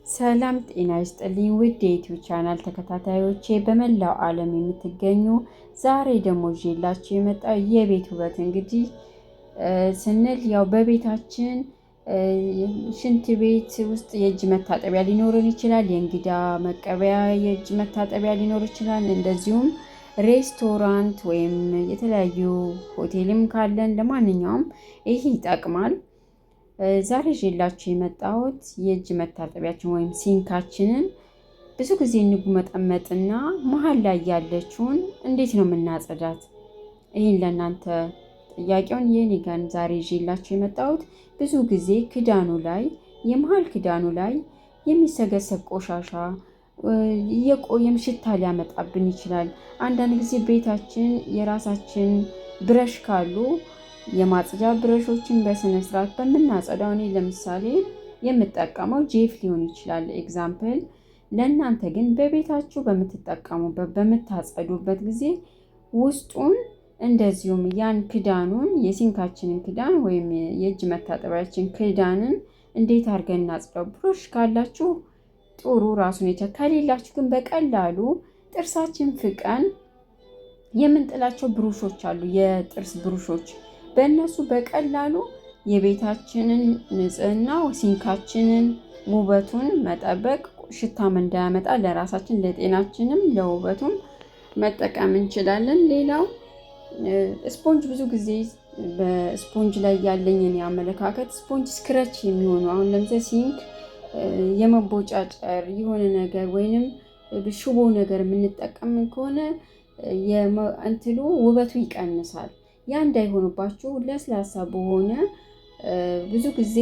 ሰላም ጤና ይስጥልኝ ውድ የ YouTube channel ተከታታዮቼ በመላው ዓለም የምትገኙ፣ ዛሬ ደግሞ ይዤላችሁ የመጣው የቤት ውበት እንግዲህ ስንል ያው በቤታችን ሽንት ቤት ውስጥ የእጅ መታጠቢያ ሊኖረን ይችላል። የእንግዳ መቀበያ የእጅ መታጠቢያ ሊኖር ይችላል። እንደዚሁም ሬስቶራንት ወይም የተለያዩ ሆቴልም ካለን ለማንኛውም ይህ ይጠቅማል። ዛሬ ይዤላችሁ የመጣሁት የእጅ መታጠቢያችን ወይም sink ኣችንን ብዙ ጊዜ እንጉመጠመጥና መሀል ላይ ያለችውን እንዴት ነው የምናጸዳት? ይህን ለእናንተ ጥያቄውን የኔ ጋር ዛሬ ይዤላችሁ የመጣሁት ብዙ ጊዜ ክዳኑ ላይ፣ የመሀል ክዳኑ ላይ የሚሰገሰግ ቆሻሻ እየቆየም ሽታ ሊያመጣብን ይችላል። አንዳንድ ጊዜ ቤታችን የራሳችን brush ካሉ የማጽጃ brush ኦችን በስነ ስርዓት በምናጸዳው፣ እኔ ለምሳሌ የምጠቀመው ጄፍ ሊሆን ይችላል example። ለእናንተ ግን በቤታችሁ በምትጠቀሙበት በምታጸዱበት ጊዜ ውስጡን እንደዚሁም ያን ክዳኑን፣ የ sink ኣችንን ክዳን ወይም የእጅ መታጠቢያችን ክዳንን እንዴት አድርገን እናጽዳው? ብሩሽ ካላችሁ ጥሩ ራሱን የቻለ፣ ከሌላችሁ ግን በቀላሉ ጥርሳችን ፍቀን የምንጥላቸው ብሩሾች አሉ፣ የጥርስ ብሩሾች፣ በእነሱ በቀላሉ የቤታችንን ንጽህና፣ sink ኣችንን ውበቱን መጠበቅ፣ ሽታም እንዳያመጣ ለራሳችን ለጤናችንም ለውበቱም መጠቀም እንችላለን። ሌላው ስፖንጅ፣ ብዙ ጊዜ በስፖንጅ ላይ ያለኝን አመለካከት ስፖንጅ scratch የሚሆኑ፣ አሁን ለምሳሌ sink የመቦጫጨር የሆነ ነገር ወይንም ሽቦ ነገር የምንጠቀም ከሆነ እንትሉ ውበቱ ይቀንሳል። ያ እንዳይሆንባችሁ ለስላሳ በሆነ፣ ብዙ ጊዜ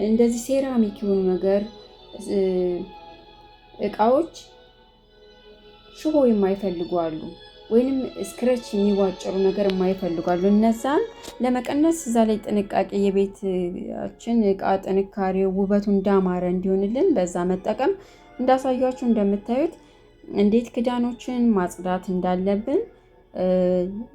እንደዚህ ሴራሚክ የሆኑ ነገር እቃዎች ሽቦ የማይፈልጉ አሉ፣ ወይንም scratch የሚዋጭሩ ነገር የማይፈልጉ አሉ። እነዛን ለመቀነስ እዛ ላይ ጥንቃቄ፣ የቤታችን እቃ ጥንካሬው ውበቱ እንዳማረ እንዲሆንልን በዛ መጠቀም። እንዳሳያችሁ እንደምታዩት እንዴት ክዳኖችን ማጽዳት እንዳለብን፣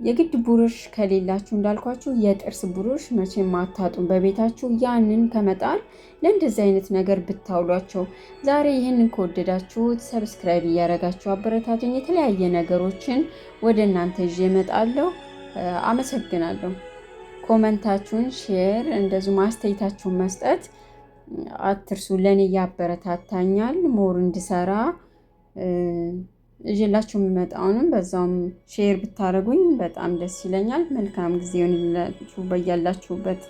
የግድ ብሩሽ ከሌላችሁ እንዳልኳችሁ የጥርስ ብሩሽ መቼም አታጡም በቤታችሁ። ያንን ከመጣል ለእንደዚህ አይነት ነገር ብታውሏቸው። ዛሬ ይህንን ከወደዳችሁት subscribe እያደረጋችሁ አበረታቱኝ። የተለያየ ነገሮችን ወደ እናንተ ይዤ እመጣለሁ። አመሰግናለሁ። Comment ኣችሁን፣ share፣ እንደዚሁ አስተያየታችሁን መስጠት አትርሱ። ለእኔ ያበረታታኛል more እንድሰራ። ይዤላችሁ የምመጣውንም በዛውም share ብታደርጉኝ በጣም ደስ ይለኛል። መልካም ጊዜ ይሁንላችሁ በያላችሁበት።